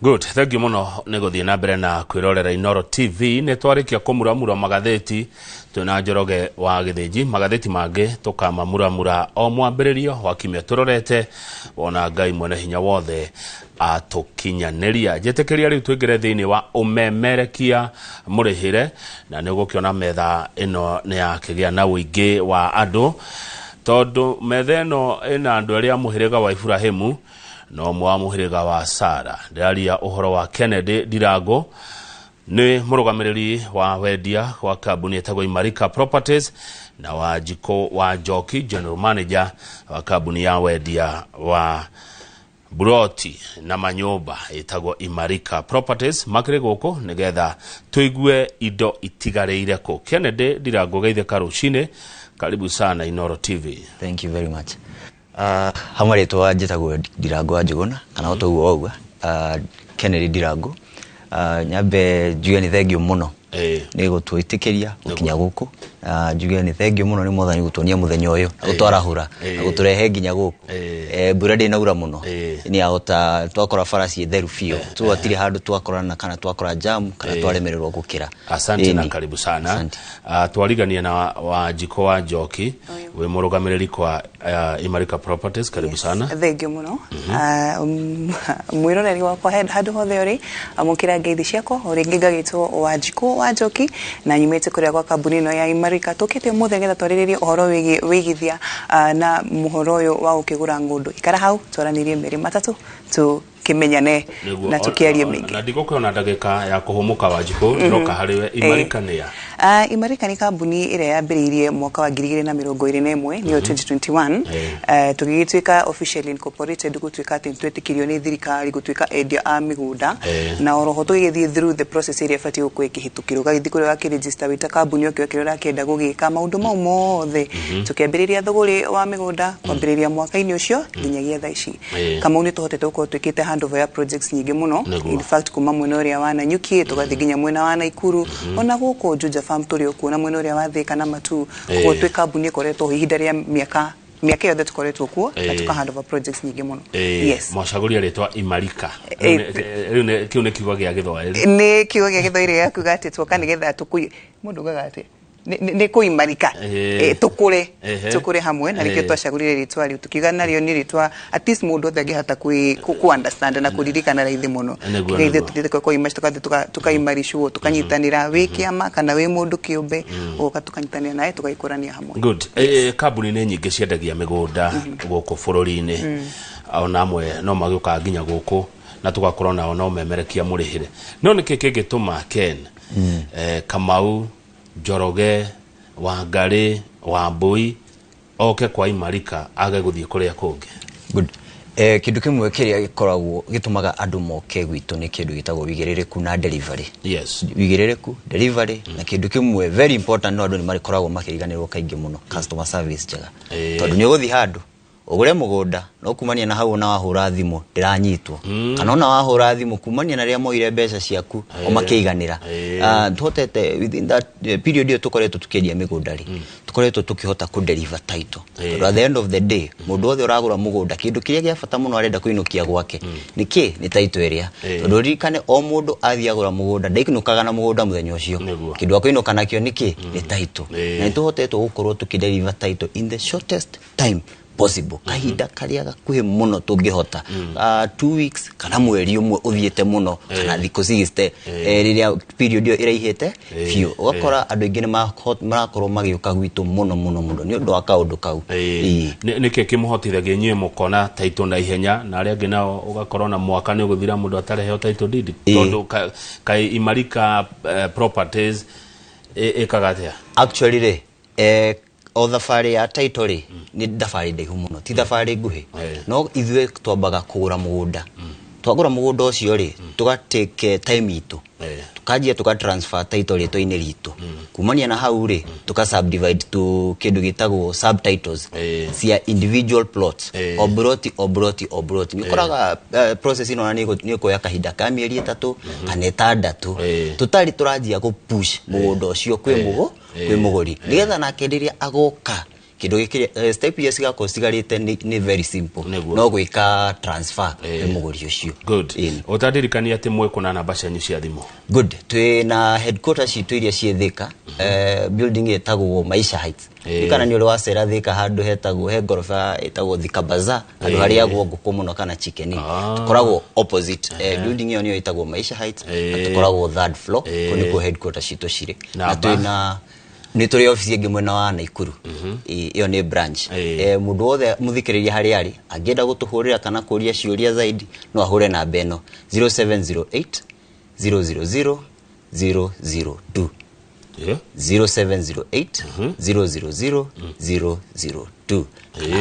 Good, thank you muno nĩ gũthiĩ na mbere na kwĩrorera Inoro TV. Nĩ twarĩkia kũmuramura magathĩti twĩna Njoroge wa Gĩthĩnji. Magathĩti mangĩ tũkamamuramura o mwambĩrĩrio wa kiumia tũrorete wona Ngai mwene hinya wothe atũkinyanĩria. Njĩtĩkĩria rĩu tũingĩre thĩinĩ wa ũmemerekia mũrĩhĩre, na nĩ ũgũkĩona metha ĩno nĩ yakĩgĩa na ũingĩ wa andũ, tondũ metha ĩno ĩna andũ arĩa mũhĩrĩga wa Iburahĩmu na ũmwe wa mũhĩrĩga wa Sara. Ndĩraria ũhoro wa Kennedy Ndirango, nĩ mũrũgamĩrĩri wa wendia wa kambuni ĩtagwo Imarika Properties, na Wanjikũ wa Njoki, general manager wa kambuni ya wendia wa buroti na manyũmba ĩtagwo Imarika Properties. Makĩrĩ gũkũ nĩgetha tũigue indo itigarĩire kũ. Kennedy Ndirango, geithĩka rũcinĩ, karibu sana Inoro TV. Thank you very much. Hamwe rĩtwa njĩtagwo Ndirango wa Njũgũna, kana o toguo wauga, Kennedy Ndirango. Nyambe njuge nĩ thengio mũno nĩ gũtwĩtĩkĩria gũkinya gũkũ. Njuge nĩ thengio mũno nĩ Mwathani gũtuonia mũthenya ũyũ na gũtwarahũra na gũtũrehe nginya gũkũ. Mbura ndĩnaura mũno, nĩ yahota twakora bara ciĩ theru biũ, twatirĩ handũ twakorana kana twakora jam kana twaremererwo gũkĩra. Asante na karibu sana. Asante. Twarigania na Wanjikũ wa Njoki, wĩ mũrũgamĩrĩri kwa Imarika Properties, karibu sana. Thengio mũno. Mwĩroreri wakwa handũ hothe ũrĩ, amũkĩra ngeithi ciakwa. O rĩngĩ ngagĩtwo Wanjikũ wa Njoki na nyumĩte kũrĩa gwa kambuni ĩno ya Imarika. Tũkĩte ũmũthĩ nĩgetha twarĩrĩrie ũhoro wĩgiĩ wĩigithia na mũhoro ũyũ wa gũkĩgũra ng'ũndũ. Ikara hau twaranĩrie merĩ matatũ tũkĩmenyane na tũkĩarie mĩingĩ. Na ndigũkĩona ndagĩka ya kũhũmũka, Wanjikũ, ndĩroka harĩ we. Imarika nĩ ya? Imarika nĩ kambuni ĩrĩa yambĩrĩirie mwaka wa 2021, nĩyo 2021. Tũgĩgĩtuĩka officially incorporated, gũtuĩka atĩ nĩtwetĩkĩrio nĩ thirikari gũtuĩka endia a mĩgũnda, na oroho tũgĩgĩthiĩ through the process ĩrĩa ĩbatiĩ gũkorwo ĩkĩhĩtũkĩrwo, ũgagĩthiĩ kũrĩa ũgakĩregister wĩ ta kambuni ũkĩoe kĩrĩa ũrakĩenda gũgĩka maũndũ mau mothe. Tũkĩambĩrĩria thũgũrĩ wa mĩgũnda kwambĩrĩria mwaka-inĩ ũcio nginyagia thaa ici. Kamau, nĩ tũhotete gũkorwo twĩkĩte handover ya projects nyingĩ mũno. In fact, kuma mwena ũrĩa wa Nanyuki tũgathiĩ nginya mwena wa Naikuru, ona gũkũ Juja Farm tũrĩ o kuo, na mwena ũrĩa wa Thika na Matu. Koguo twĩ kambuni ĩkoretwo ho ihinda rĩa mĩaka mĩaka yothe tũkoretwo kuo na tũka hand over projects nyingĩ mũno. Yes. Mwacagũria rĩtwa Imarika? Rĩu kĩu nĩ kiugo gĩa Gĩthwaĩri. Nĩ kiugo gĩa Gĩthwaĩri gĩa kuga atĩ tuoka nĩgetha tũkui mũndũ ugaga atĩ nĩ kũimarika. Tũkũre, tũkũre hamwe, na nĩkĩo twacagũrire rĩtwa rĩu, tukiuga narĩo nĩ rĩtwa at least mũndũ othe angĩhota kũ understand na kũririkana raithi mũno. Kĩgeithio tũthiĩte kwa imaci, tũgathiĩ tukaimaricwo, tũkanyitanĩra, wĩ kĩama kana wĩ mũndũ kĩũmbe, ũgoka tũkanyitanĩra nawe tũgagĩkũrania hamwe. Good. Kambuni nĩ nyingĩ ciendagia mĩgũnda gũkũ bũrũri-inĩ, ona amwe no magĩũkaga nginya gũkũ na tũgakorwo nao no memerekia mũrĩhĩre, no nĩkĩ kĩngĩtũma Ken, Kamau, Njoroge, Wangarĩ, Wambui oke kwa Imarika age gũthiĩ kũrĩa kũngĩ? Good. Kĩndũ kĩmwe kĩrĩa gĩkoragwo gĩtũmaga andũ moke gwitũ nĩ kĩndũ gĩtagwo wĩigĩrĩrĩku na delivery. Wĩigĩrĩrĩku, delivery, na kĩndũ kĩmwe very important, no andũ nĩ marĩkoragwo makĩriganĩrwo kaingĩ mũno, customer service njega. Tondũ nĩ ũgũthiĩ handũ ũgũre mũgũnda, no kumania na hau ona wahũra thimũ ndĩranyitwo, kana ona wahũra thimũ kumania na rĩrĩa moire mbeca ciaku o makĩiganĩra. Tuhotete within that period ĩyo tũkoretwo tũkĩendia mĩgũnda rĩ, tũkoretwo tũkĩhota kũ deliver title, tondũ at the end of the day mũndũ wothe ũragũra mũgũnda, kĩndũ kĩrĩa gĩa bata mũno arenda kũinũkia gwake nĩ kĩ? Nĩ title ĩrĩa. Tondũ ririkane, o mũndũ athiĩ agũra mũgũnda ndainũkaga na mũgũnda mũthenya ũcio. Kĩndũ akũinũka nakĩo nĩ kĩ? Nĩ title. Na nĩ tũhotete gũkorwo tũkĩ-deliver title in the shortest time possible, kahinda karĩa gakuhĩ mũno tũngĩhota, 2 weeks kana mweri ũmwe ũthiĩte mũno, kana thikũ 60, rĩrĩa period ĩyo ĩraihĩte biũ. Ũgakora andũ aingĩ nĩ marakorwo magĩũka gwitũ mũno mũno mũno nĩ ũndũ wa kaũndũ kau. Ĩĩ. Nĩkĩ kĩmũhotithagia inyuĩ mũkona title na ihenya, na arĩa angĩ nao ũgakorwo na mwaka nĩ ũgũthira mũndũ atareheo title deed? Tondũ kaĩ Imarika Properties ĩkaga atĩa? Actually rĩ, o thabarĩ ya title rĩ, nĩ thabarĩ ndaihu mũno, ti thabarĩ nguhĩ. No ithuĩ twambaga kũgũra mũgũnda. Twagũra mũgũnda ũcio rĩ, tũgatake time itũ, tukanjia tuka transfer title rĩtwa-inĩ ritũ. Kumania na hau rĩ, tuka subdivide to kĩndũ gĩtagwo subtitles cia individual plots, o broti, o broti, o broti. Nĩ ũkoraga process ĩno nĩ ĩkuoya kahinda ka mĩeri 3 kana 6, tũtarĩ tũranjia gũ push mũgũnda ũcio kwĩ mũgũri, nĩgetha nake rĩrĩa agoka Kindu giki step iria cigakorwo cigarite ni very simple, no gwika transfer ni muguri ucio. Good. Utandirikania ati mwe kuna namba cianyu cia thimu. Good. Twi na headquarters citu iria ciĩ Thika, building ĩtagwo Maisha Heights. Kana ni uri wacera Thika handu hetagwo he ngoroba ĩtagwo Thika Bazaar, handu harĩagwo ngũkũ mũno kana chicken. Tukoragwo opposite building ĩyo nĩyo ĩtagwo Maisha Heights, na tukoragwo third floor, kũu nĩkuo headquarters citũ cirĩ. Na twĩna nĩ tũrĩ office ĩngĩ mwena wa Naikuru, ĩyo nĩ branch. Mũndũ wothe mũthikĩrĩria harĩa arĩ angĩenda gũtũhũrĩra kana kũria ciũria zaidi no ahũre namba ĩno 0708 000 002. 0708 000 002.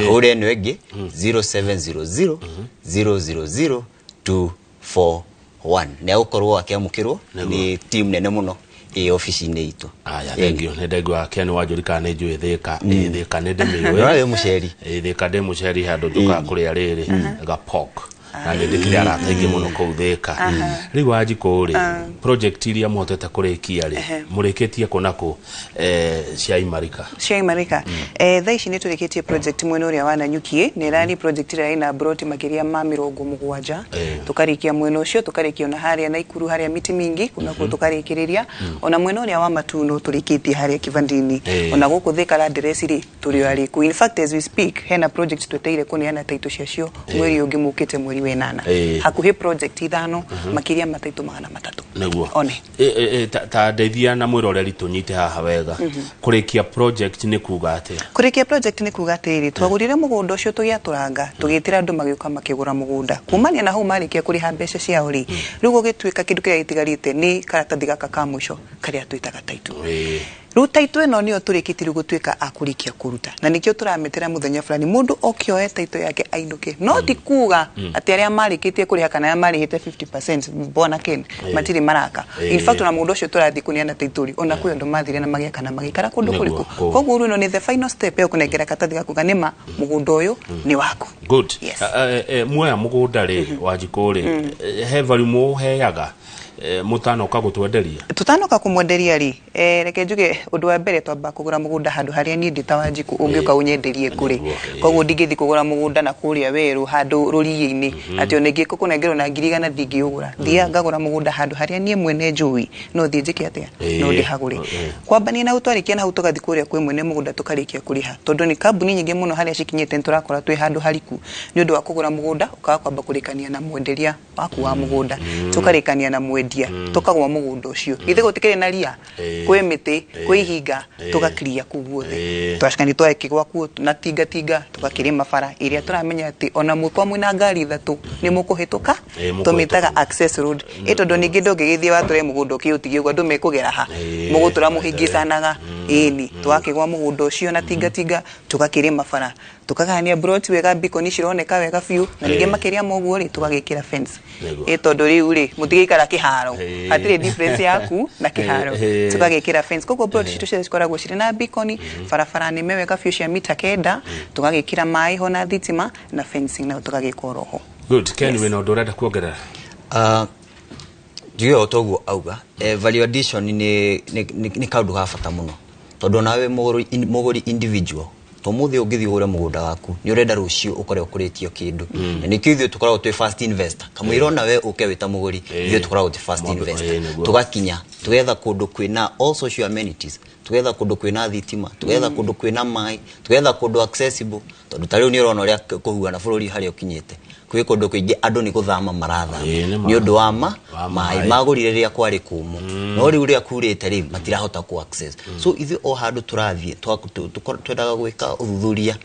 Ahũre ĩno ĩngĩ 0700 000 241. Nĩ agũkorwo akĩamũkĩrwo nĩ team nene mũno ĩ ofici-inĩ itũ. Aya, thank you. Nĩ ndaigua Ken Wanjũri kana nĩ njũĩ Thika, Thika nĩ ndĩmĩũĩ. Ũrarĩ mũceri. Thika ndĩ mũceri handũ njũkaga kũrĩa rĩrĩ ga pork. Na nĩ ndĩkĩrĩ arata aingĩ mũno kũu Thika. Rĩu Wanjikũ rĩ, project iria mũhotete kũrĩkia rĩ, mũrĩkĩtie kũ na kũ cia Imarika? Cia Imarika. Thaa ici nĩ tũrĩkĩtie project mwena ũrĩa wa Nanyuki, nĩ ĩrarĩ project ĩrĩa ĩna broti makĩria ma 70. Tũkarĩkia mwena ũcio, tũkarĩkia ona harĩa Naikuru harĩa miti mingi, kunakuo tũkarĩkĩrĩria. Ona mwena ũrĩa wa Matuno tũrĩkĩtie harĩa Kivandini. Ona gũkũ Thika Landeresi rĩ, tũrĩ o arĩku. In fact, as we speak, hena project tweteire kũneana taitũ ciacio mweri ũngĩ mũkĩte mweri wa ĩnana. Hakuhĩ project 5 makĩria ma taitũ 300. Nĩguo. One. Ta ndeithia na mwĩroreri tũnyite haha wega. Kũrĩkia project nĩ kuga atĩa? Kũrĩkia project nĩ kuga atĩrĩrĩ, twagũrire mũgũnda ũcio tũgĩatũranga, tũgĩtĩra andũ magĩũka makĩgũra mũgũnda. Kumania na hau marĩkia kũrĩha mbeca ciao rĩ, rĩu gũgĩtuĩka kĩndũ kĩrĩa gĩtigarĩte nĩ karatathi gaka ka mũico karĩa twĩtaga taitũ. Rĩu taitũ ĩno nĩyo tũrĩkĩtie rĩu gũtuĩka a kũrĩkia kũruta, na nĩkĩo tũramĩtĩra mũthenya fulani mũndũ oke oe taitũ yake ainũke. No ti kuga atĩ arĩa marĩkĩtie kũrĩha kana arĩa marĩhĩte 50% bwana Ken matirĩ maraka. In fact, ona mũndũ ũcio tũrathiĩ kũneana taitũ rĩ, ona kwĩ andũ mathire na magĩaka na magĩikara kũndũ kũrĩkũ. Koguo rĩu ĩno nĩ the final step ya kũnengera karatathi gaku ga nĩma mũgũnda ũyũ nĩ waku. Good. Muoya mũgũnda rĩ, Wanjikũ rĩ, he value mũheaga mũtanoka gũtwenderia? Tũtanoka kũmwenderia rĩ, reke njuge ũndũ wa mbere twamba kũgũra mũgũnda handũ harĩa niĩ ndĩ ta Wanjikũ ũngĩũka ũnyenderie kũrĩ. Koguo ndingĩthiĩ kũgũra mũgũnda na kũrĩa werũ handũ rũriĩ-inĩ atĩ ona ingĩkũnengerwo na 100,000 ndingĩũgũra. Thiaga ngagũra mũgũnda handũ harĩa niĩ mwene njũĩ no thiĩ njĩke atĩa, no ndĩhagũre. Kwambania na hau twarĩkia na hau tũgathiĩ kũrĩa kwĩ mwene mũgũnda tũkarĩkia kũrĩha, tondũ nĩ kambuni nyingĩ mũno harĩa cikinyĩte nĩtũrakora twĩ handũ hariku nĩ ũndũ wa kũgũra mũgũnda ũkaga kwamba kũrĩkania na mwenderia waku wa mũgũnda, tũkarĩkania na mwendia, tũkagũa mũgũnda ũcio. Githĩ gũtikĩrĩ na ria, kwĩ mĩtĩ, kwĩ ihinga, tũgakiria kũu guothe. Twacokania twakĩgwa kuo na tingatinga tũgakĩrĩma bara ĩrĩa tũramenya atĩ ona mũkorwo mwĩna ngari 3 nĩ mũkũhĩtũka, tũmĩtaga access road. Ĩ tondũ ningĩ ndũngĩgĩthiĩ watũre mũgũnda ũkĩũtigie ũguo andũ mekũgera ha, mũgũtũra mũhĩngĩcanaga. Ĩni twakĩgwa mũgũnda ũcio na tingatinga tũgakĩrĩma bara, tũkagania broti wega, beacon cironeka wega biũ, na ningĩ makĩria ma ũguo rĩ tũgagĩkĩra fence. Ĩ tondũ rĩu rĩ mũtigĩikara kĩharo, hatirĩ difference yaku na kĩharo, tũgagĩkĩra fence. Koguo broti citũ ciothe cikoragwo cirĩ na beacon, barabara nĩme wega biũ cia mita 9, tũgagĩkĩra maĩ ho na thitima na fencing nayo tũgagĩka oro ho. Good. Ken, wĩna ũndũ ũrenda kuongerera? Njuge o toguo auga, value addition nĩ kaũndũ ga bata mũno, tondũ nawe mũgũri individual tumuthi ũngĩthiĩ ũgũre mũgũnda waku nĩ ũrenda rũciũ ũkore ũkũrĩtio kĩndũ, na nĩkĩo ithuĩ tũkoragwo twĩ first investor. Kamũira ona we ũke wĩ ta mũgũri, ithuĩ tũkoragwo twĩ first investor. Tũgakinya tũgetha kũndũ kwĩna all social amenities, tũgetha kũndũ kwĩna thitima, tũgetha kũndũ kwĩna maĩ, tũgetha kũndũ accessible, tondũ ta rĩu nĩ ũrona ũrĩa kũhuana bũrũri harĩa ũkinyĩte. Kwĩ kũndũ kũingĩ andũ nĩ gũthama marathama nĩ ũndũ wa maĩ magũrire rĩrĩa kwarĩ kũmũ, no rĩu rĩrĩa kurĩte rĩ matirahota ku access. So ithuĩ o handũ tũrathiĩ twendaga gwĩka ũthuthuria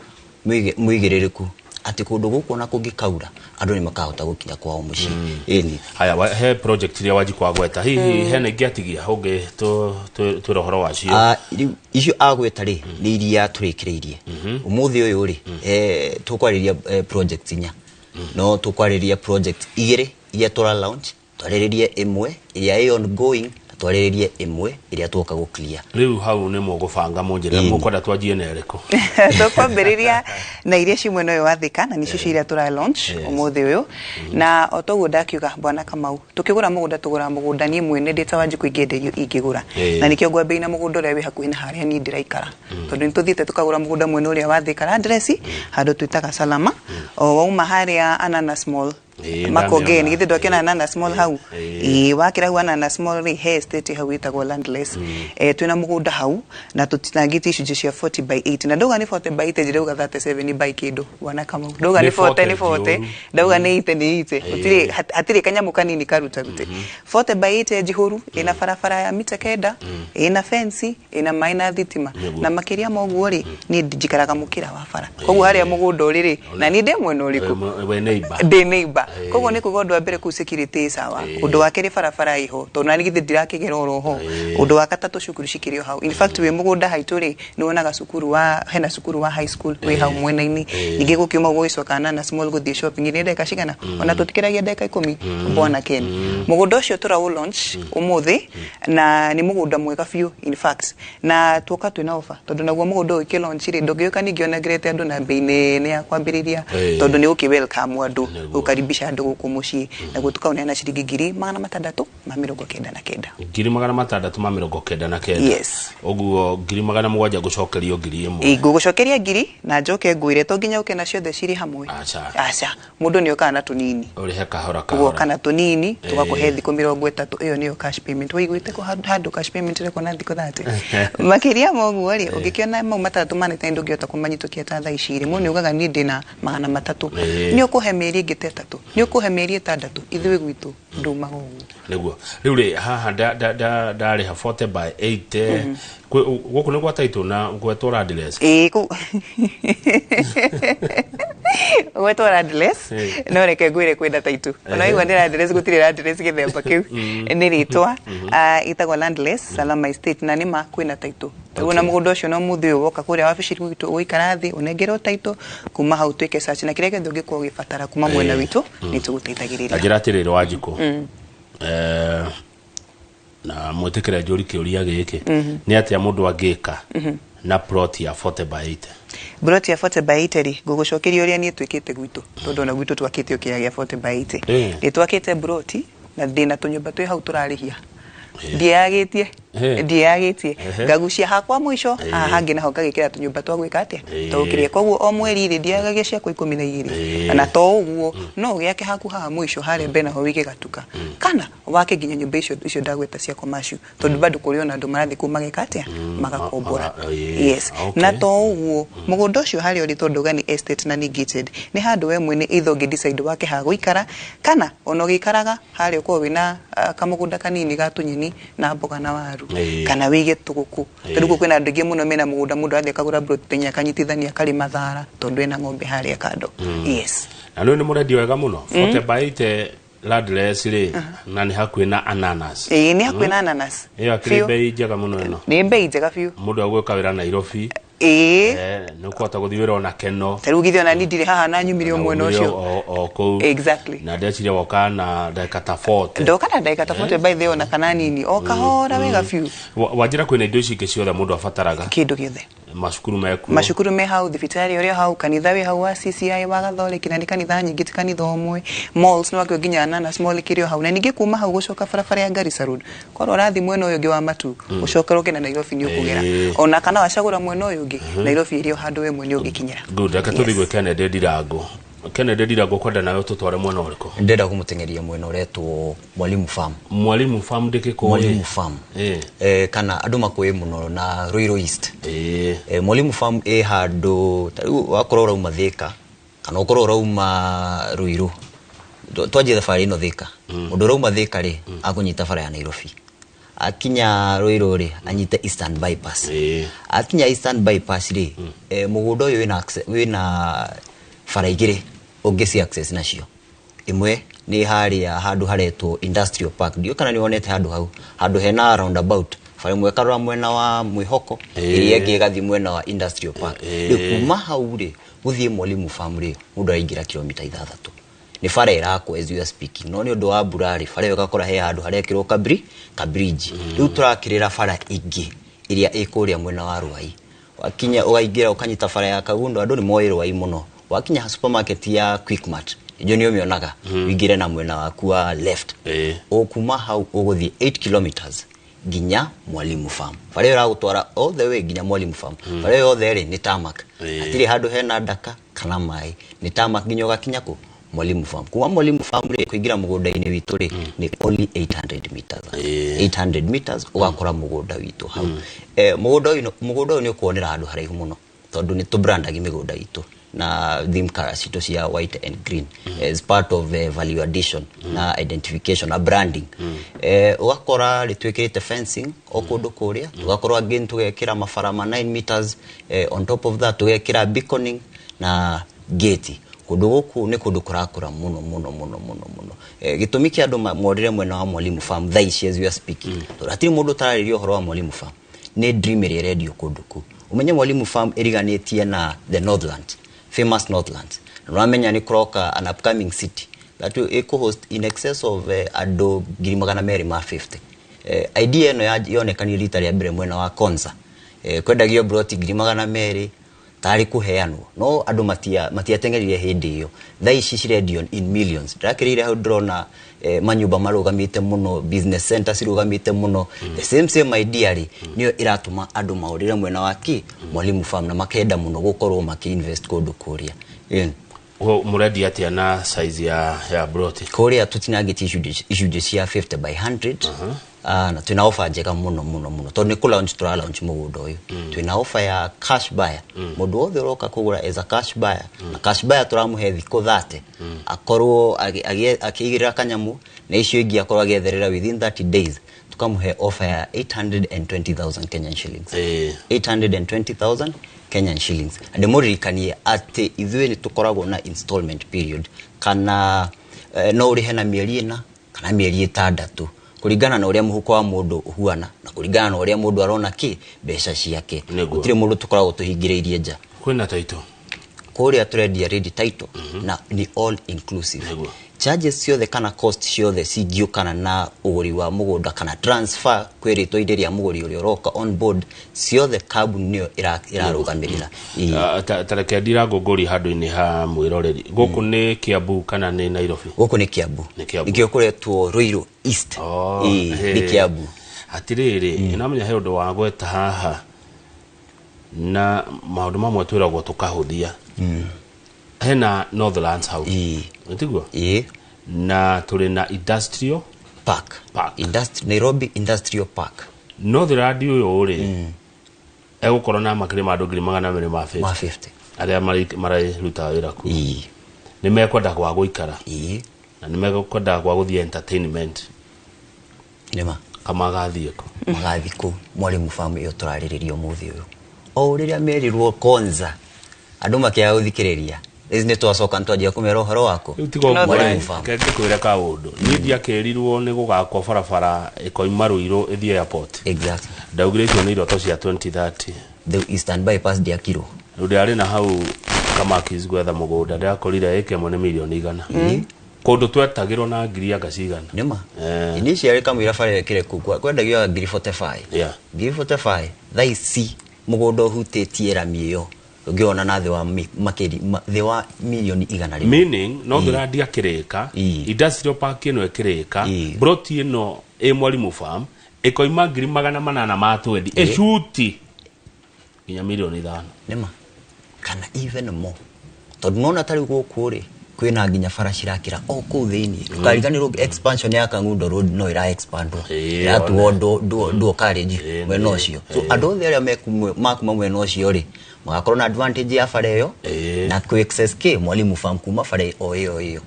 mũigĩrĩrĩku atĩ kũndũ gũkũ ona kũngĩkaura andũ nĩ makahota gũkinya kwao mũciĩ. Ĩni haya, he project iria Wanjikũ agweta, hihi hena ingĩ atigia ũngĩ twĩre ũhoro wacio? Rĩu icio agweta rĩ nĩ iria tũrĩkĩrĩirie ũmũthĩ ũyũ rĩ, tũkwarĩria project 4, no tũkwarĩria project 2 iria tũra launch, twarĩrĩrie 1 ĩrĩa ĩ ongoing Na twarĩrĩrie ĩmwe ĩrĩa tuoka gũ clear. Rĩu hau nĩ mũgũbanga mũnjĩre mũkwenda twanjie na ĩrĩkũ? Tũkwambĩrĩria na iria ci mwena ũyũ wa Thika, na nĩcio iria tũra launch ũmũthĩ ũyũ. Na o toguo ndakiuga bwana Kamau, tukĩgũra mũgũnda tũgũra mũgũnda niĩ mwene ndĩ ta Wanjikũ ingĩenderio ingĩgũra. Na nĩkĩo ngwambĩrĩria na mũgũnda ũrĩa wĩ hakuhĩ na harĩa niĩ ndĩraikara, tondũ nĩtũthiĩte tũkagũra mũgũnda mwena ũrĩa wa Thika Landless, handũ twĩtaga Salama, o wauma harĩa Ananas Mall, Makongeni, githĩ ndwakĩona Ananas Mall hau? Ĩĩ, wakĩra hau Ananas Mall rĩ, he estate hau ĩtagwo Landless. Twĩna mũgũnda hau na tũtinangĩtie icunjĩ cia 40 by 80, na ndauga nĩ 40 by 80, ndĩrauga 37 by kĩndũ, bwana Kamau. Ndauga nĩ 40 nĩ 40, ndauga nĩ 80 nĩ 80, gũtirĩ hatirĩ kanyamũ kanini karutarute. 40 by 80 njihũru, ĩna barabara ya mita 9, ĩna fence, ĩna maĩ na thitima, na makĩria ma ũguo rĩ, niĩ njikaraga mũkĩra wa bara, koguo harĩa mũgũnda ũrĩ rĩ, na niĩ ndĩ mwena ũrĩkũ? We neighbor. Ndĩ neighbor. Koguo nĩ kuga ũndũ wa mbere kũu security ĩ sawa, ũndũ wa kerĩ barabara ĩho, tondũ nani githĩ ndirakĩgera oro ho, ũndũ wa gatatũ cukuru cikĩrĩ o hau. In fact wĩ mũgũnda haitũ rĩ, nĩ wonaga cukuru wa hena cukuru wa high school wĩ hau mwena-inĩ. Ningĩ gũkiuma gũgĩcoka Ananas Mall gũthiĩ shopping nĩ ndagĩka cigana? Ona tũtikĩragia ndagĩka 10, bwana Ken. Mũgũnda ũcio tũraũ launch ũmũthĩ, na nĩ mũgũnda mwega biũ in fact, na tuoka twĩna offer, tondũ naguo mũgũnda ũyũ ũkĩ-launch rĩ, ndũngĩũka ningĩ ongerete andũ na mbei nene ya kwambĩrĩria, tondũ nĩ ũkĩ welcome andũ, gũkaribisha andũ gũkũ mũciĩ, naguo tũkaũneana ciringi 699,000. 699,000. Yes. Ũguo 700,000 ngũcokerio 1,000. Ngũgũcokeria 1,000 na njoke ngwĩre to nginya ũke na ciothe cirĩ hamwe. Aca. Aca, mũndũ nĩ okaga na tũnini. Ũrĩhe kahora kahora. Ũgoka na tũnini, tũgakũhe thikũ 30, ĩyo nĩyo cash payment. Wĩiguĩte kũ handũ cash payment ĩrekwo na thikũ 30? Makĩria ma ũguo rĩ, ũngĩkĩona mau matandatũ ma nĩta ndũngĩhota kũmanyitũkia ta thaa ici rĩ, mũndũ nĩ ugaga niĩ ndĩna 300. Nĩ ũkũhe mĩeri ĩngĩ ta 3, nĩ ũkũhe mĩeri 6, ithuĩ gwitũ ndumaga ũguo. Nĩguo. Rĩu rĩ, haha ndarĩha 40 by 80, gũkũ nĩ gwa title na gwetwo Landless. Ĩĩ, kũu gwetwo Landless, no reke ngwĩre kwĩna title. Ona waigua nĩ Landless, gũtirĩ Landless gĩthemba kĩu, nĩ rĩtwa, ĩtagwo Landless Salama Estate, na nĩma kwĩna title. Rĩu na mũgũnda ũcio no mũthĩ ũyũ woka kũrĩa wabici gwitũ ũgũikara thĩ ũnengerwo title, kuma hau twĩke search na kĩrĩa gĩothe ũngĩkorwo ũgĩbatara kuma mwena witũ nĩ tũgũteithagĩrĩria. Njĩra atĩrĩrĩ Wanjikũ, na mwĩtĩkĩre njũri kĩũria gĩkĩ, nĩ atĩa mũndũ angĩka na plot ya 40 by 80? Plot ya 40 by 80 rĩ, ngũgũcokeria ũrĩa niĩ twĩkĩte gwitũ, tondũ ona gwitũ twakĩte kĩaya gĩa 40 by 80. Nĩ twakĩte plot na ndĩna tũnyũmba twĩ hau tũrarĩhia. Ndiĩyagĩtie, ndiĩyagĩtie, ngagucia hakwa mũico, haha hangĩ naho ngagĩkĩra tũnyũmba twa gwĩka atĩa, tũgũkĩria. Koguo o mweri rĩ, ndiagagia ciakwa 12. Na to ũguo, no ũgĩake haku haha mũico harĩa mbere naho wĩige gatuka, kana wake nginya nyũmba icio ndagweta cia commercial, tondũ bado kũrĩ ona andũ marathiĩ kũu mageka atĩa, magakombora. Yes. Na to ũguo, mũgũnda ũcio harĩa ũrĩ, tondũ uga nĩ estate na nĩ gated, nĩ handũ we mwene either ũngĩ decide wake ha gũikara, kana ona ũgĩikaraga harĩa ũkorwo wĩna kamũgũnda kanini ga tũnyeni na mboga na waru, kana wĩige tũgũkũ. Tondũ gũkũ kwĩna andũ aingĩ mũno mena mũgũnda, mũndũ athiĩ akagũra plot tenya akanyitithania akarĩma thara, tondũ ena ng'ombe harĩa kando. Yes. Na rĩu nĩ mũrendia wega mũno. 40 by 80 Landless rĩ, na nĩ hakuhĩ na Ananas. Ĩĩ, nĩ hakuhĩ na Ananas. Ĩyo akĩrĩ bei njega mũno ĩno. Nĩ bei njega biũ. Mũndũ agwĩka wĩra Nairobi. Ĩĩ. Nĩ ũkũhota gũthiĩ wĩra ona Keno. Ta rĩu githĩ ona niĩ ndirĩ haha na nyumire o mwena ũcio. O kũu. Exactly. Na ndeciria woka na ndagĩka ta 40. Ndoka na ndagĩka ta 40 by the way, ona kana nini. O kahora wega biũ. Wanjĩra kwĩna indo ici ingĩ ciothe mũndũ abataraga. Kĩndũ gĩothe. Macukuru mekuo. Macukuru me hau, thibitarĩ ũrĩa hau, kanitha wĩ hau wa CCI wa Gathoreki, na nĩ kanitha nyingĩ ti kanitha ũmwe. Malls no akĩo nginya Ananas Mall kĩrĩ o hau. Na ningĩ kuma hau gũcoka barabara ya Garissa Road, korwo ũrathiĩ mwena ũyũ ũngĩ wa Matu, ũcoke ũroke na Nairobi nĩ ũkũgera. Ona kana wacagũra mwena ũyũ ũngĩ, Nairobi ĩrĩ o handũ we mwene ũngĩkinyĩra. Good, reke tũthiĩ gwĩ Kennedy Ndirango. Kennedy Ndirango, kwenda nawe tũtware mwena ũrĩkũ? Ndĩrenda kũmũteng'eria mwena ũretwo Mwalimu Farm. Mwalimu Farm ndĩkĩkũĩ? Mwalimu Farm. Kana andũ makũĩ mũno na Ruiru East. Mwalimu Farm ĩ handũ ta rĩu wakorwo ũrauma Thika kana ũkorwo ũrauma Ruiru. Twanjie thabarĩ ĩno Thika. Mũndũ ũrauma Thika rĩ, akũnyita bara ya Nairobi. Akinya Ruiru rĩ, anyite Eastern Bypass. Akinya Eastern Bypass rĩ, mũgũnda ũyũ wĩna bara igĩrĩ ũngĩ ci access nacio. Ĩmwe nĩ harĩa handũ haretwo Industrial Park. Ndiũĩ kana nĩ wonete handũ hau, handũ hena roundabout. Bara ĩmwe ĩkarora mwena wa Mwĩhoko, ĩrĩa ĩngĩ ĩgathiĩ mwena wa Industrial Park. Rĩu kuma hau rĩ, gũthiĩ Mwalimu Farm rĩ, mũndũ araingĩra kilomita 6. Nĩ bara ĩrakwo as we are speaking, no nĩ ũndũ wa mbura rĩ, bara ĩyo ĩgakora he handũ harekĩrwo kabridge. Rĩu tũrakĩrĩra bara ĩngĩ ĩrĩa ĩ kũrĩa mwena wa Rwai. Wakinya ũgaingĩra ũkanyita bara ya Kagundo, andũ nĩ moĩ Rwai mũno. Wakinya supermarket ya Quickmart, ijo nĩ ũmĩonaga, ũingĩre na mwena waku wa left. Ũkuma hau ũgũthiĩ 8 kilometers nginya Mwalimu Farm. Bara ĩyo ĩragũtwara all the way nginya Mwalimu Farm. Bara ĩyo yothe rĩ nĩ tarmac. Hatirĩ handũ hena ndaka kana maĩ, nĩ tarmac nginya ũgakinya kũ Mwalimu Farm. Kuma Mwalimu Farm rĩ, kũingĩra mũgũnda-inĩ witũ rĩ, nĩ only 800 meters. 800 meters ũgakora mũgũnda witũ hau. Mũgũnda ũyũ nĩ ũkuonera handũ haraihu mũno, tondũ nĩ tũbrandagi mĩgũnda itũ na theme colors citũ cia white and green as part of value addition na identification na branding. Ũgakora rĩ twĩkĩrĩte fencing o kũndũ kũrĩa, tũgakorwo again tũgekĩra mabara ma 9 meters, on top of that tũgekĩra beaconing na gate. Kũndũ gũkũ nĩ kũndũ kũrakũra mũno mũno mũno mũno mũno. Gĩtũmi kĩa andũ morĩre mwena wa Mwalimu Farm thaa ici as we are speaking, tondũ hatirĩ mũndũ ũtararĩria ũhoro wa Mwalimu Farm, nĩ dream ĩrĩa ĩrendio kũndũ kũu. Ũmenye Mwalimu Farm ĩriganĩtie na the Northland, famous Northlands. Na ũramenya nĩ kũroka an upcoming city that will host in excess of andũ 250,000. Idea ĩno yonekanire rita rĩa mbere mwena wa Konza. Kwendagio broti 200,000 tarĩ kũheanwo, no andũ matiateng'erire hĩndĩ ĩyo. Thaa ici cirendio in millions. Ndĩrakĩrĩire hau ndĩrona manyũmba marũgamĩte mũno, business centers cirũgamĩte mũno. The same idea rĩ nĩyo ĩratũma andũ maũrĩre mwena wa kĩ Mwalimu Farm na makenda mũno gũkorwo makĩ-invest kũndũ kũrĩa. Mũrendia atĩa na size ya broti? Kũrĩa tũtinangĩtie icunjĩ cia 50 by 100. Na twĩna offer njega mũno mũno mũno, tondũ nĩ kũ launch tũra launch mũgũnda ũyũ. Twĩna offer ya cash buyer. Mũndũ wothe ũroka kũgũra as a cash buyer, na cash buyer tũramũhe thikũ 30 akorwo akĩigĩrĩra kanyamũ, na icio ingĩ akorwo agĩetherera within 30 days, tukamũhe offer ya 820,000 Kenyan shillings. 820,000 Kenyan shillings. Na ndĩmũririkanie atĩ ithuĩ nĩ tũkoragwo na installment period, kana no ũrĩhe na mĩeri 4 kana mĩeri 6, kũringana na ũrĩa mũhuko wa mũndũ ũhuana na kũringana na ũrĩa mũndũ arona kĩ mbeca ciake. Gũtirĩ mũndũ tũkoragwo tũhingĩrĩirie nja. Kwĩna title? Kũrĩa tũrendia ready title na nĩ all inclusive. Charges ciothe kana cost ciothe cingĩũkana na ũgũri wa mũgũnda kana transfer kwĩ rĩtwa-inĩ rĩa mũgũri ũrĩa ũroka on board, ciothe kambuni nĩyo ĩrarũgamĩrĩra. Ta reke ndirangũngũri handũ-inĩ ha mwĩroreri. Gũkũ nĩ Kiambu kana nĩ Nairobi? Gũkũ nĩ Kiambu. Nĩ Kiambu. Nĩkĩo kũretwo Ruiru East. Nĩ Kiambu. Atirĩrĩ, nĩũramenya he ũndũ wa gweta haha na maũndũ mamwe twĩragwo tũkahũthia. Hena Northlands hau. Nĩtiguo? Na tũrĩ na Industrial Park. Park. Nairobi Industrial Park. Northland ũyũ rĩ, egũkorwo na makĩria ma andũ 250,000. Ma 50. Arĩa marĩrutaga wĩra kũu. Nĩ mekwenda gwa gũikara. Na nĩ mekwenda gwa gũthiĩ entertainment. Nĩma. Kamagathiĩ kũ? Magathiĩ kũ? Mwalimu Farm ĩyo tũrarĩrĩria ũmũthĩ ũyũ. O rĩrĩa merirwo Konza, andũ makĩaga gũthikĩrĩria. Rĩu nĩ twacoka nĩ twanjia kũmera ũhoro waku. Rĩu tiga ũguo, Mwalimu Farm. Reke ngĩkwĩre kaũndũ. Niĩ ndiakĩrirwo nĩ gũgakwo barabara ĩkoima Ruiru ĩthiĩ airport. Ndaugire icio nĩ iroto cia 2030. The Eastern Bypass ndiakirwo. Rĩu ndĩrarĩ na hau Kamakis gwetha mũgũnda, ndĩrakorire ĩka ĩmwe nĩ mirioni 100. Kũndũ twetagĩrwo na ngiri anga cigana. Nĩma. Initially kamũira bara ĩkĩre kũu, kwendagio ngiri 45. Ngiri 45, thaa ici mũgũnda ũhutĩtie rami ĩyo ũngĩona na thĩ wa makĩri, thĩ wa mirioni 100. Meaning, no Northland akĩrĩka, Industrial Park ĩno ĩkĩrĩka, broti ĩno ĩ Mwalimu Farm ĩkoima ngiri magana manana ma twendi, ĩcuti nginya mirioni 5. Nĩma. Kana even more. Tondũ nona ta rĩu gũkũ rĩ, kwĩna nginya bara cirakĩra o kũu thĩinĩ. Ndũkariganĩrwo expansion ya Kangundo Road no ĩra expandwo. Ĩratuo duo carriage mwena ũcio. So andũ othe arĩa makuma mwena ũcio rĩ, magakorwo na advantage ya bara ĩyo na kũ access kĩ Mwalimu Farm kuma bara o ĩyo ĩyo.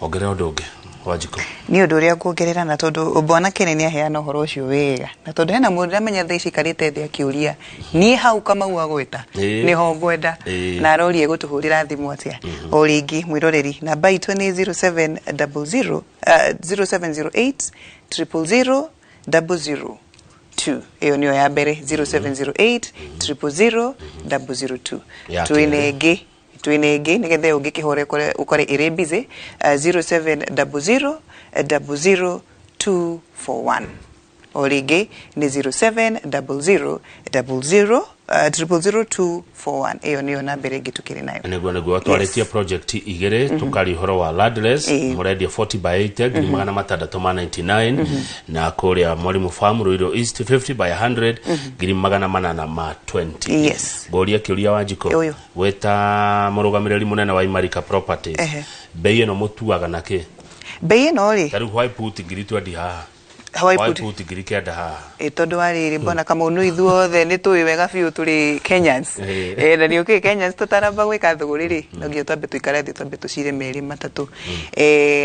Ongerera ũndũ ũngĩ. Wanjikũ. Nĩ ũndũ ũrĩa nguongerera, na tondũ bwana Kene nĩ aheana ũhoro ũcio wega, na tondũ hena mũndũ ndamenya thaa ici aikarĩte thĩ akĩũria niĩ hau Kamau agwĩta nĩho ngwenda, na aroria gũtũhũrĩra thimũ atĩa. O rĩngĩ mwĩroreri, namba itũ nĩ zero seven double zero, zero seven zero eight, triple zero, double zero two. Ĩyo nĩyo ya mbere, zero seven zero eight, triple zero, double zero two. Ya Twĩna kerĩ. ĩngĩ Twĩna ĩngĩ nĩgetha ũngĩkĩhũra ũkore ĩrĩ busy, 0700 00241. O rĩngĩ nĩ 0700 00 00241. Ĩyo nĩyo namba ĩrĩa ĩngĩ tũkĩrĩ nayo. Nĩguo twarĩtie project igĩrĩ, tũkaria ũhoro wa Landless, mũrendia 40 by 80 699, na kũrĩa Mwalimu Farm Ruiru East 50 by 100 820. Yes. Ngũria kĩũria wa njiko Ũyũ. Wĩta mũrũgamĩrĩri mũnene wa Imarika Properties, bei ĩno mũtuaga na kĩ? Bei ĩno rĩ, Ta rĩu why put 20,000 haha? Why Why put put 9,000 haha? Tondu wa rĩrĩ, mbona Kamau, nĩ ithuothe nĩ tũĩ wega biũ tũrĩ Kenyans. Na nĩ ũkĩ Kenyans tũtaramba gwĩka thũgũrĩ rĩ, no nginya twambe tũikare thĩ, twambe tũcire merĩ matatũ.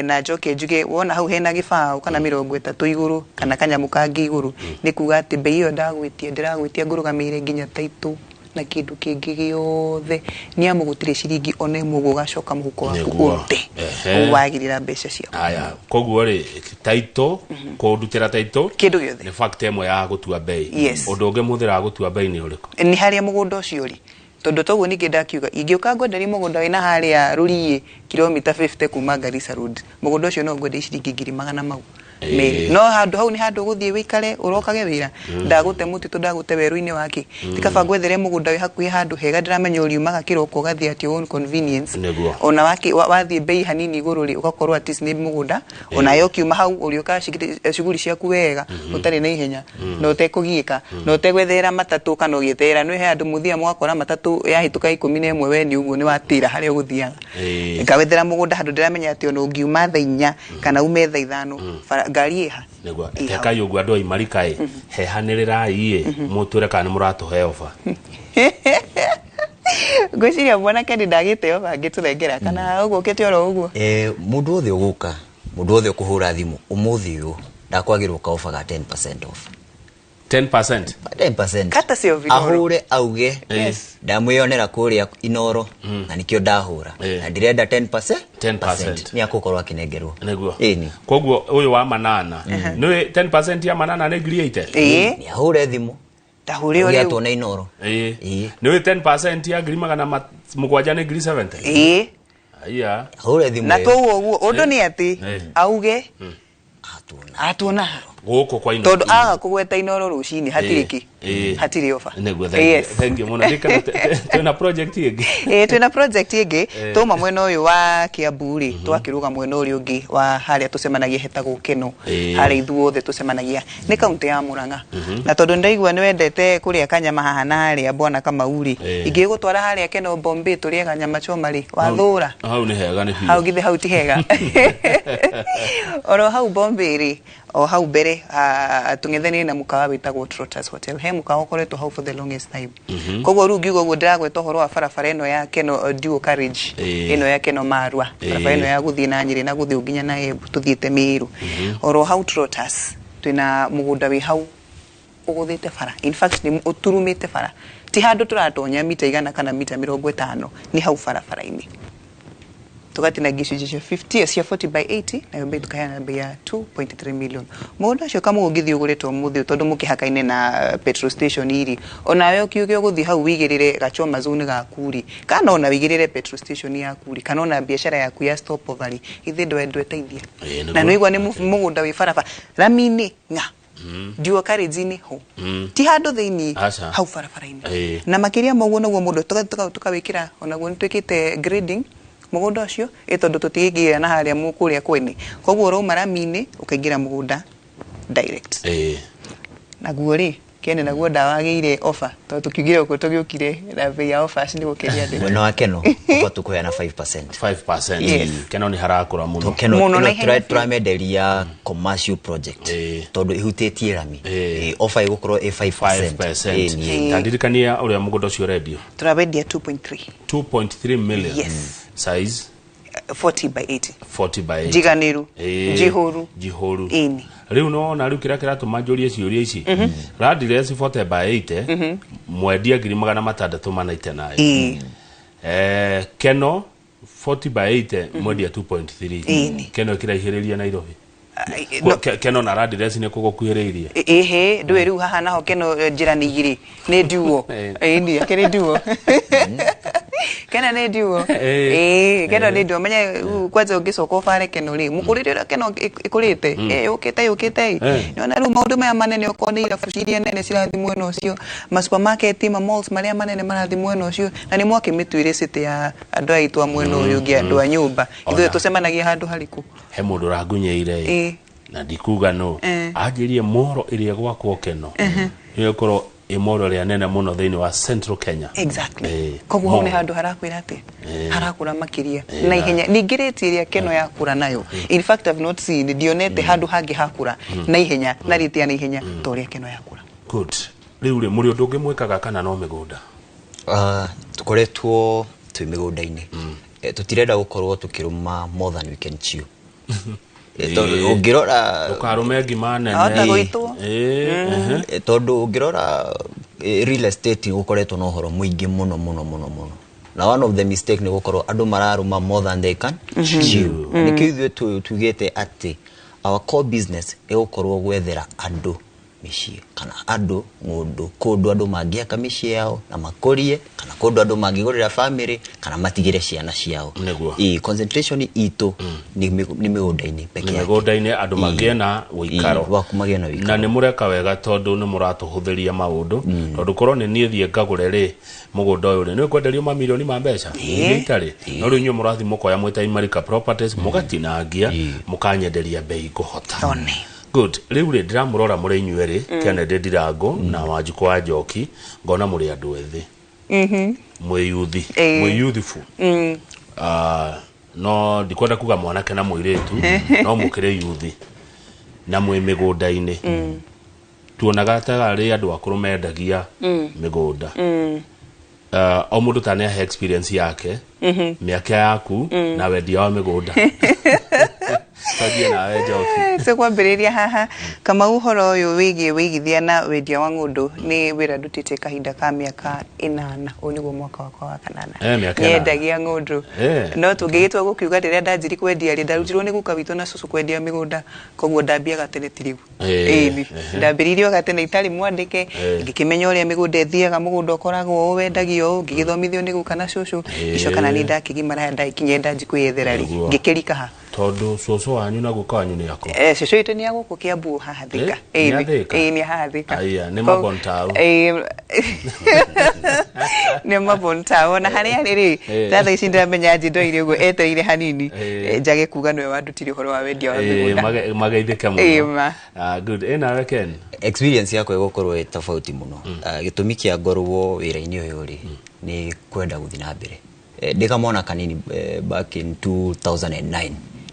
Na njoke njuge wona hau hena gĩbaũ kana 30 igũrũ kana kanyamũ kangĩ igũrũ, nĩ kuga atĩ bei ĩyo ndagwĩtia, ndĩragwĩtia ngũrũgamĩrĩire nginya title na kĩndũ kĩngĩ gĩothe, nĩ amu gũtirĩ ciringi ona ĩmwe ũgacoka mũhuko waku ũrute wagĩrĩra mbeca ciaku. Aya, koguo rĩ, title, kũndutĩra title Kĩndũ gĩothe. Nĩ fact ĩmwe ya gũtua bei. Yes. Ũndũ ũngĩ mũhũthĩraga gũtua bei nĩ ũrĩkũ? Nĩ harĩa mũgũnda ũcio ũrĩ, tondũ toguo ningĩ ndakiuga ingĩũka ngwenderie mũgũnda wĩna harĩa rũriĩ kilomita 50 kuma Garissa Road, mũgũnda ũcio no ngwenderie ciringi ngiri magana mau merĩ, no handũ hau nĩ handũ ũgũthiĩ wĩikare ũrokage wĩra, ndagũte mũtitũ, ndagũte werũ-inĩ wake. Ti kaba ngwethere mũgũnda wĩ hakuhĩ, handũ hega ndĩramenya ũriumaga kĩroko ũgathiĩ at your own convenience. Ona wathiĩ bei hanini igũrũ rĩ, ũgakorwo at least nĩ mũgũnda onawe ũkiuma hau ũrĩũkaga cuguri ciaku wega, ũtarĩ na ihenya na ũtekũgiĩka na ũtegwetherera matatũ kana ũgĩetherera. Nĩ he andũ mũthiaga mũgakora matatũ yahĩtũka 11, we nĩ ũguo nĩ watĩra harĩa ũgũthiaga. Ngawethera mũgũnda handũ ndĩramenya atĩ ona ũngiuma thaa 4 kana ume thaa 5, ngari ĩha. Nĩguo. Ĩ hau. Tekai ũguo andũ a Imarika ĩ, hehanĩrĩrai ĩ, mũtwĩre kana nĩ mũratũhe ofa. Ngwĩciria mwanake nĩ ndagĩte ofa ngĩtũthengera kana ũguo ũkĩte oro ũguo. Mũndũ wothe ũgũka, mũndũ wothe ũkũhũra thimũ ũmũthĩ ũyũ, ndakwagĩrwo kaofa ga 10% off. 10%? 10%. Courtesy of Inoro. Ahũre auge ndamwĩonera kũrĩa Inoro na nikĩo ndahũra na ndĩrenda 10%. 10%. Nĩ akũkorwo akĩnengerwo. Nĩguo. Ĩni. Koguo ũyũ wa manana nĩ 10% ya manana nĩ 80,000. Nĩ ahũre thimũ. Ndahũre o Auge rĩu. atuona Inoro. Nĩ 10% ya 700,000 nĩ 70,000. Aya. Ahũre thimũ Na ĩyo. toguo ũguo ũndũ nĩ atĩ auge Atuona. atuona ha. Gũkũ kwa Inoro. Tondũ aga kũgweta Inoro rũcinĩ hatirĩ kĩ, hatirĩ ofa. Nĩguo, thank you. Thank you mũno. Ndikana twĩna project ĩngĩ. Twĩna project ĩngĩ. Twauma mwena ũyũ wa Kiambu rĩ, twakĩrũga mwena ũrĩa ũngĩ wa harĩa tũcemanagia hetagwo Keno, harĩa ithuothe tũcemanagia nĩ kaunti ya Murang'a. Na tondũ nĩndaigua nĩwendete kũrĩa kanyama haha na harĩa, bwana Kamau rĩ, ingĩgũtwara harĩa Keno Bombay tũrĩe kanyama choma rĩ, wathũra? Hau nĩ hega nĩ biũ. Hau githĩ hau ti hega? Oro hau Bombay rĩ, o hau mbere tũng'ethanĩire na mũkawa wĩtagwo Trotters Hotel, he mũkawa ũkoretwo hau for the longest time. Koguo rĩu ngiuga ũguo ndĩragweta ũhoro wa barabara ĩno ya Keno dual carriage, ĩno ya Keno Marua, barabara ĩno ya gũthiĩ na Nyĩrĩ na gũthiĩ nginya na Embu tũthiĩte Mĩrũ. Oro hau Trotters twĩna mũgũnda wĩ hau ũgũthĩte bara, in fact nĩ ũturumĩte bara, ti handũ tũratonya mita 100 kana mita 50, nĩ hau barabara-inĩ. Tũgatinagia icunjĩ cia 50 cia 40 by 80, nayo bei tukaheana bei ya 2.3 million. Mũgũnda ũcio kamũ ũngĩthiĩ ũgũrĩtwo ũmũthĩ, tondũ mũkĩhakaine na petrol station iri, onawe ũkiuge ũgũthiĩ hau wĩigĩrĩre gachoma zone gaku rĩ, kana ona wĩigĩrĩre petrol station yaku rĩ, kana ona biacara yaku ya stopover rĩ, ithe ndweteithia. Na nĩwaigua nĩ mũgũnda wĩ barabara rami-inĩ ng'a dual carriage-inĩ ho, ti handũ thĩinĩ, hau barabara-inĩ. Na makĩria ma ũguo noguo mũndũ tũkawĩkĩra onaguo nĩtwĩkĩte grading mũgũnda ũcio, ĩ tondũ tũtingĩingĩra na harĩa kũrĩa kwene, koguo ũrauma rami-inĩ ũkaingĩra mũgũnda direct. Naguo rĩ kene naguo ndawagĩire offer, tondũ tũkiugire ũguo tũgĩũkire na bei ya offers nĩ gũkĩria andũ. Mwena wa Keno ofa tũkũheana 5%. 5%. Yes. Keno nĩ harakũra mũno. To Keno Mũno ĩno na ihenya biũ. tũramenderia commercial project tondũ ĩhutĩtie rami. Ofa ĩgũkorwo ĩ 5%. 5%. Ĩni. Ta ndirikania ũrĩa mũgũnda ũcio ũrendio. Tũrawendia 2.3. 2.3 million. Yes. Size? 40 by 80. 40 by 80. Njiganĩru. Njihũru. Njihũru. Ĩni. Rĩu nĩwona rĩu kĩrĩa kĩratũma njũrie ciũria ici, Landless 40 by 80 mwendia 699,000. Keno 40 by 80 mwendia 2.3. Keno ĩkĩraihĩrĩria Nairobi. No. Keno na Landless nĩ kũgũkuhĩrĩirie. Ĩhĩ, ndũĩ rĩu haha naho Keno, njĩra nĩ igĩrĩ, nĩ nduo. Ĩni, akĩrĩ nduo. Kena nĩ nduo. Ĩĩ, keno nĩ nduo. Menye kwanza ũngĩcoka ũbare keno rĩ, mũkũrĩre ũrĩa keno ĩkũrĩte. Yũkĩte yũkĩte. Nĩwona rĩu maũndũ maya manene okorwo nĩ irabu iria nene cirathiĩ mwena ũcio, ma supermarket, ma malls marĩa manene marathiĩ mwena ũcio, na nĩ mwakĩmĩtuire city ya andũ aya aitũ a mwena ũyũ ũngĩ, andũ a nyũmba. Ithuĩ tũcemanagia handũ harĩkũ? He mũndũ ũrangunyeire na ndikuga no anjĩrie moro ĩrĩa gwakwo keno ĩgũkorwo ĩ moro ĩrĩa nene mũno thĩinĩ wa Central Kenya. Exactly. Koguo hau nĩ handũ harakwĩra atĩ harakũra makĩria na ihenya. Ningĩ rĩti ĩrĩa keno yakũra nayo, in fact I've not seen, ndionete handũ hangĩ hakũra na ihenya na rĩti ya na ihenya ta ũrĩa keno yakũra. Good. Rĩu rĩ, mũrĩ ũndũ ũngĩ mwĩkaga kana no mĩgũnda? Tũkoretwo twĩ mĩgũnda-inĩ. Tũtirenda gũkorwo tũkĩrũma more than we can chew. Ũngĩrora ũkarũme ngima nene tondũ ũngĩrora real estate gũkoretwo na ũhoro mũingĩ mũno mũno mũno mũno, na one of the mistake nĩ gũkorwo andũ mararũma more than they can chew. Nĩkĩo ithuĩ tugĩte atĩ our core business ĩgũkorwo gwethera andũ mĩciĩ kana andũ ng'ũndũ, kũndũ andũ mangĩaka mĩciĩ yao na makũrie, kana kũndũ andũ mangĩgũrĩra family kana matigĩre ciana ciao. Concentration itũ nĩ mĩgũnda-inĩ peke yake. Mĩgũnda-inĩ andũ magĩe na ũikaro. Na nĩ mũreka wega tondũ nĩ mũratũhũthĩria maũndũ, tondũ korwo nĩ niĩ thiĩ ngagũre rĩ mũgũnda ũyũ rĩ, nĩ ũkwenderio mamirioni ma mbeca iria itarĩ. No rĩu inyuĩ mũrathiĩ mũkoya mwĩta Imarika Properties, mũgatinangia, mũkanyenderia bei ngũhota. Good. Rĩu rĩ, ndĩramũrora mũrĩ inyuĩ rĩ, Kennedy Ndirango na Wanjikũ wa Njoki, ngona mũrĩ andũ ethĩ. Mwĩ yuthi, mwĩ youthful. No ndikwenda kuga mwanake na mũirĩtu, no mũkĩrĩ yuthi na mwĩ mĩgũnda-inĩ. Tuonaga ta arĩ andũ akũrũ mendagia mĩgũnda. O mũndũ ta nĩahe experience yake, mĩaka yaku na wendia wa mĩgũnda. Tũkwambĩrĩria haha Kamau, ũhoro ũyũ wĩgiĩ wĩigithia na wendia wa ng'ũndũ nĩ wĩra ndutĩte kahinda ka mĩaka 8, ũyũ nĩguo mwaka wakwa wa kanana. Nyendagia ng'ũndũ. No tũngĩgĩtua gũkiuga rĩrĩa ndanjirie kwendia rĩ, ndarutirwo nĩ guka witũ na cũcũ kwendia mĩgũnda, koguo ndambiaga tene ti rĩu. Ndambĩrĩirie o gatene itarĩ mwandĩke, ngĩkĩmenya ũrĩa mĩgũnda ĩthiaga, mũgũnda ũkoragwo ũũ, wendagio ũũ, ngĩgĩthomithio nĩ guka na cũcũ, ngĩcoka na niĩ ndakĩgimara ndakinya ndanji kwĩyethera rĩ, ngĩkĩrika ha. Tondũ cũcũ wanyu na guka wanyu nĩ akũ? Cũcũ witũ nĩ agũkũ Kiambu haha Thika. Nĩ haha Thika. Aya, nĩ Mabontao. Nĩ Mabontao. Na harĩa arĩ rĩ, thaa ici ndĩramenya nji ndoire ũguo etereire hanini, njage kuga nĩwe wandutire ũhoro wa wendia wa mĩgũnda. Mageithĩke mũno. Good. Nawe Ken? Experience yakwa ĩgũkorwo ĩ tofauti mũno. Gĩtũmi kĩa ngorwo wĩra-inĩ ũyũ rĩ, nĩ kwenda gũthiĩ na mbere. Ndĩ kamwana kanini back in 2009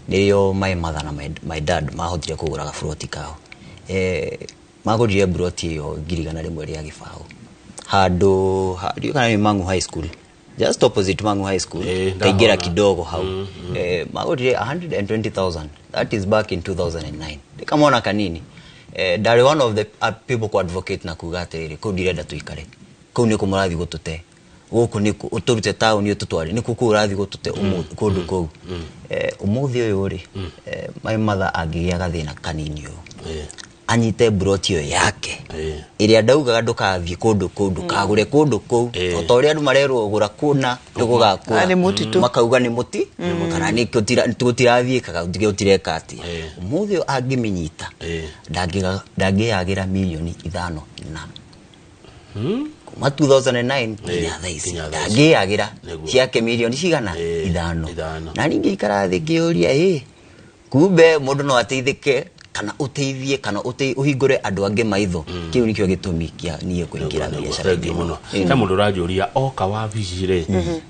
nĩrĩo my mother na my dad mahotire kũgũra gaburoti kao. Magũrire buroti ĩyo 120,000 handũ ndiũĩ kana nĩ Mangu High School, just opposite Mangu High School, kaingĩra kidogo hau. Magũrire 120,000, that is back in 2009. Ndĩ kamwana kanini. Ndarĩ one of the people ku advocate na kuga atĩrĩrĩ, kũu ndirenda tũikare, kũu nĩkũ mũrathiĩ gũtũte, gũkũ nĩkũ ũtũrute taũni ũtũtware, nĩkũ kũu ũrathiĩ gũtũte kũndũ kũu. Ũmũthĩ ũyũ rĩ, my mother angĩgĩa gathĩna kanini ũũ, anyite buroti ĩyo yake ĩrĩa ndaugaga ndũkathiĩ kũndũ kũu, ndũkagũre kũndũ kũu, o ta ũrĩa andũ marerwo gũra kũna nĩgũgakũra, makauga nĩ mũti kana nĩ gũtirathiĩkaga, gũtireka atĩa. Ũmũthĩ ũyũ angĩmĩnyita, ndangĩyagĩra mirioni 5 na kuma 2009 nginya thaa ici ndangĩyagĩra ciake mirioni cigana 5. Na ningĩ ikara thĩ ngĩũria, kumbe mũndũ no ateithĩke kana ũteithie kana ũhingũre andũ angĩ maitho. Kĩu nĩkĩo gĩtũmi kĩa niĩ kũingĩra biacara-inĩ mũno. He mũndũ ũranjũria oka wabici rĩ,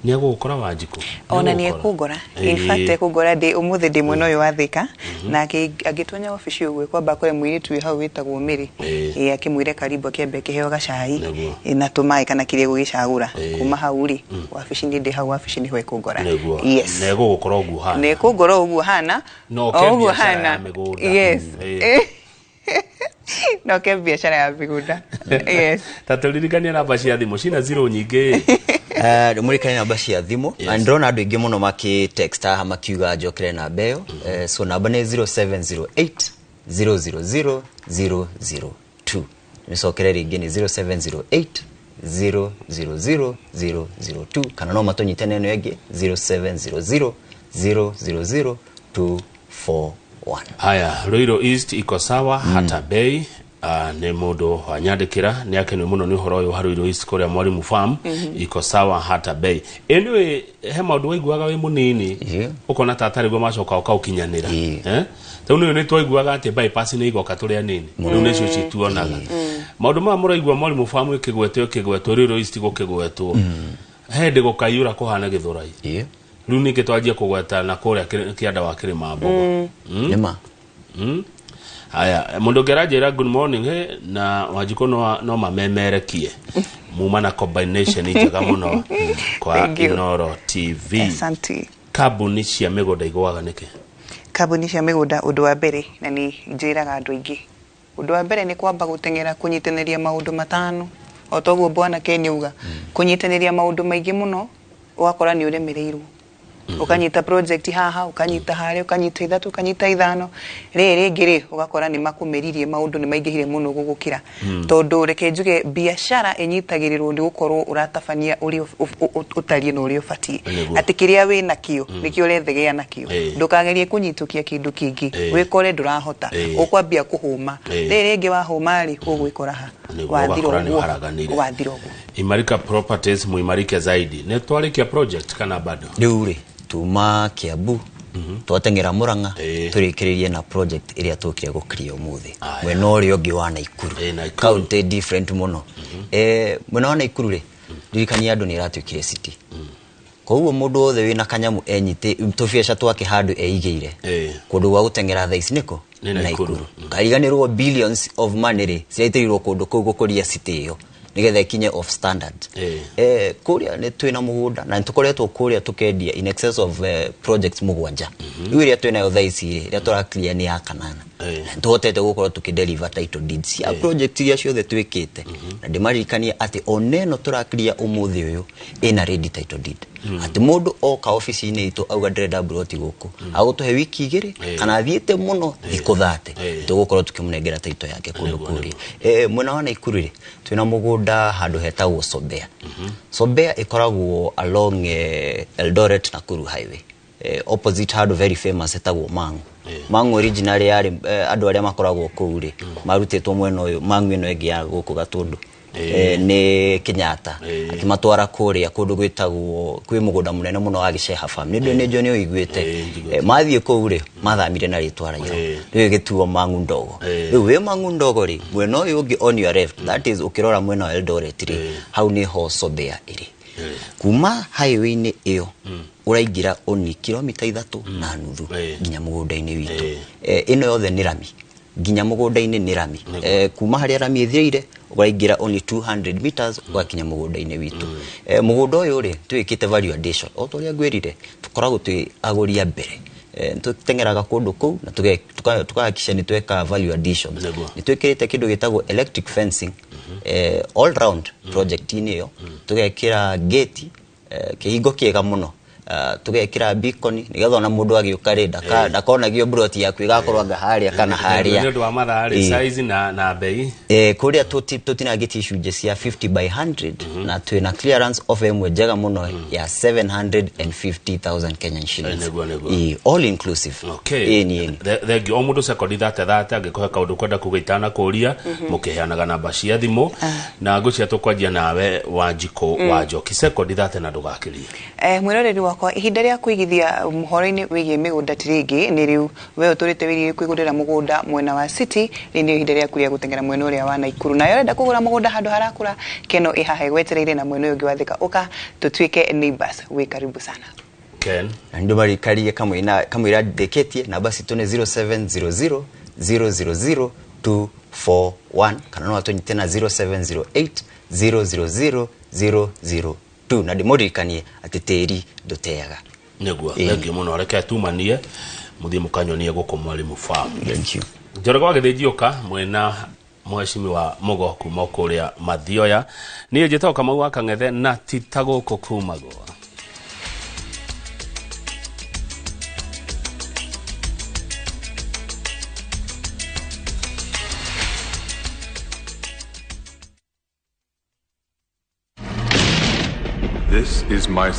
nĩ egũgũkora Wanjikũ? Ona nĩ ekũngora. In fact ekũngora ndĩ ũmũthĩ ndĩ mwena ũyũ wa Thika, na angĩtonya wabici ũguo kwamba akore mũirĩtu wĩ hau wĩtagwo Mary, akĩmwĩre karibu, akĩambe akĩheo gacai na tũmaĩ kana kĩrĩa egũgĩcagũra. Kuma hau rĩ, wabici nĩ ndĩ hau, wabici nĩho ekũngora. Yes. Na egũgũkora ũguo hana. Na ekũngora ũguo hana. No ke biacara ya mĩgũnda. Yes. No ke biacara ya mĩgũnda. Yes. Ta tũririkanie namba cia thimũ cina zero nyingĩ. Mũririkanie namba cia thimũ. Na ndĩrona andũ aingĩ mũno makĩ text haha makiuga njokere namba ĩyo. So namba nĩ 0708 000 002. Nĩcokere rĩngĩ nĩ 0708 000 002 kana no matũnyite na ĩno ĩngĩ 0700 000 241. Haya, Ruiru East iko sawa hata bei. Nĩ mũndũ wanyandĩkĩra nĩ akenio mũno nĩ ũhoro ũyũ wa Ruiru East kũrĩa Mwalimu Farm iko sawa hata bei. Anyway, he maũndũ waiguaga wĩ mũnini ũkona ta atarĩ guo macoka ũkaũkinyanĩra. Rĩu nĩ twaiguaga atĩ bypass nĩ igoka tũrĩ anini, rĩu nĩcio cituonaga maũndũ maya mũraigua Mwalimu Farm ĩkĩgwetwo Ruiru East gũkĩgwetwo he hĩndĩ gũkaiyũra kũhana Gĩthũrai. Rĩu ningĩ twanjie kũgweta na kũrĩa kĩanda wa Kĩrĩma Mbogo. Nĩma. Haya, mundu ũngĩ aranjĩra good morning he na Wanjikũ no mamemerekie muma na combination njega mũno kwa Thank you. Inooro TV. Asante. Kambuni cia mĩgũnda igũaga nĩkĩ? Kambuni cia mĩgũnda, ũndũ wa mbere, na nĩ njĩraga andũ aingĩ, ũndũ wa mbere nĩ kwamba gũteng'era kũnyitanĩria maũndũ matano, o toguo bwana Ken auga, kũnyitanĩria maũndũ maingĩ mũno, ũgakora nĩ ũremereirwo. Ũkanyita project haha, ũkanyita harĩa, ũkanyita ithatũ, ũkanyita ithano, rĩrĩ rĩngĩ rĩ ũgakora nĩ makũmeririe, maũndũ nĩ maingĩhire mũno gũgũkĩra. Tondũ reke njuge, biacara ĩnyitagĩrĩrwo nĩ gũkorwo ũratabania ũrĩa ũtariĩ na ũrĩa ũbatiĩ, atĩ kĩrĩa wĩ nakĩo nĩkĩo ũrethegea nakĩo. Ndũkagerie kũnyitũkia kĩndũ kĩngĩ wĩkore ndũrahota, ũkwambia kũhũma, rĩrĩ rĩngĩ wahũma rĩ, ũgwĩkora ha? Wathira ũguo, wathira ũguo. Imarika Properties, muimarike zaidi. Nĩ twarĩkia project kana bado? Rĩu rĩ tuma Kiambu, twateng'era Murang'a, tũrĩkĩrĩrie na project ĩrĩa tũkire gũkiria ũmũthĩ mwena ũrĩa ũngĩ wa Naikuru, county different mũno. Mwena wa Naikuru rĩ, ndirikania andũ nĩ ĩratuĩkire city, koguo mũndũ wothe wĩna kanyamũ enyite tũbiaca twake handũ eigĩire kũndũ gwa gũteng'era thaa ici nĩkũ? Nĩ Naikuru. Kariganĩrwo billions of money rĩ ciraitĩrĩirwo kũndũ kũu gũkũria city ĩyo nĩgetha ĩkinye off standard. Kũrĩa nĩ twĩna mũgũnda na nĩ tũkoretwo kũrĩa tũkendia in excess of projects mũgwanja. Rĩu ĩrĩa twĩnayo thaa ici rĩ, ĩrĩa tũra clear nĩ ya kanana, na nĩtũhotete gũkorwo tũkĩdeliver title deeds cia project iria ciothe twĩkĩte, na ndĩmaririkanie atĩ ona ĩno tũra clear ũmũthĩ ũyũ ĩna ready title deed, atĩ mũndũ oka obici-inĩ itũ auga ndĩrenda mburoti gũkũ, agũtũhe wiki 2 kana athiĩte mũno thikũ 30, tũgũkorwo tũkĩmũnengera title yake kũndũ kũrĩa. Mwena wa Naikuru rĩ, twĩna mũgũnda handũ hetagwo Sobea. Sobea ĩkoragwo along Eldoret Nakuru highway, opposite handũ very famous hetagwo Mangu. Mangu originally yarĩ andũ arĩa makoragwo kũu rĩ marutĩtwo mwena ũyũ Mangu ĩno ĩngĩ ya gũkũ Gatũndũ nĩ Kenyatta akĩmatwara kũrĩa kũndũ gwĩtagwo kwĩ mũgũnda mũnene mũno wa Gĩceha Farm, nĩ nĩ nĩ ũiguĩte. Mathiĩ kũu rĩ, mathamire na rĩtwa rĩao, rĩu ĩgĩtuo Mangu Ndogo. Rĩu wĩ Mangu Ndogo rĩ, mwena ũyũ ũngĩ on your left, that is ũkĩrora mwena wa Eldoret rĩ, hau nĩho Sobea ĩrĩ. Kuma highway-inĩ ĩyo ũraingĩra oni kilomita 3.5 nginya mũgũnda-inĩ witũ. Ĩno yothe nĩ rami, nginya mũgũnda-inĩ nĩ rami. Kuma harĩa rami ĩthirĩire ũraingĩra only 200 meters ũgakinya mũgũnda-inĩ witũ. Mũgũnda ũyũ rĩ, twĩkĩte value addition o ta ũrĩa ngwĩrire, tũkoragwo twĩ agũri a mbere. Tũteng'eraga kũndũ kũu na tukahakikisha nĩ tweka value addition. Nĩ twĩkĩrĩte kĩndũ gĩtagwo electric fencing all round project-inĩ ĩyo, tũgekĩra gate, kĩhingo kĩega mũno, tũgekĩra beacon nĩgetha ona mũndũ agĩũka rĩ ndakonagio mburoti yaku ĩgakorwo anga harĩa kana harĩa. Nĩ ũndũ wa mathaa rĩ, size na bei? Kũrĩa tũtinangĩtie icunjĩ cia 50 by 100 na twĩna clearance offer ĩmwe njega mũno ya 750,000 Kenyan shillings. Nĩguo. All inclusive. Okay. Ĩni. Thengiũ. O mũndũ sekondi 30 angĩkũhe kaũndũ kwenda kuga itanakũria, mũkĩheanaga namba cia thimũ, na ngũcia tũkwanjia nawe Wanjikũ wa Njoki, sekondi 30 na ndũgakĩrie. Mwĩroreri wakwa, ihinda rĩa kũigithia ũhoro-inĩ wĩgiĩ mĩgũnda ti rĩngĩ, nĩ rĩu. We ũtũrĩte wĩgiĩ kwĩgũrĩra mũgũnda mwena wa city, rĩu nĩ ihinda rĩaku rĩa gũteng'era mwena ũrĩa wa Naikuru. Nayo ũrenda kũgũra mũgũnda handũ harakũra, Keno ĩ haha ĩgwetereire na mwena ũyũ ũngĩ wa Thika. Ũka tũtuĩke neighbors, wĩ karibu sana. Ken. Na nĩ ndĩmarikarie kamũira ndĩkĩtie, namba citũ nĩ 0700 000 241 kana no atũnyite na 0708 000 002, na ndĩmũririkanie atĩ tĩri ndũteaga. Nĩguo. Thengiũ mũno, reke tumanie mũthiĩ mũkanyonie gũkũ Mwalimu Farm. Thank you. Njoroge wa Gĩthĩnji, ũka mwena mheshimiwa Mũgo kuma kũrĩa Mathioya. Niĩ njĩtagwo Kamau wa Kang'ethe, na ti ta gũkũ kumagwo. This is my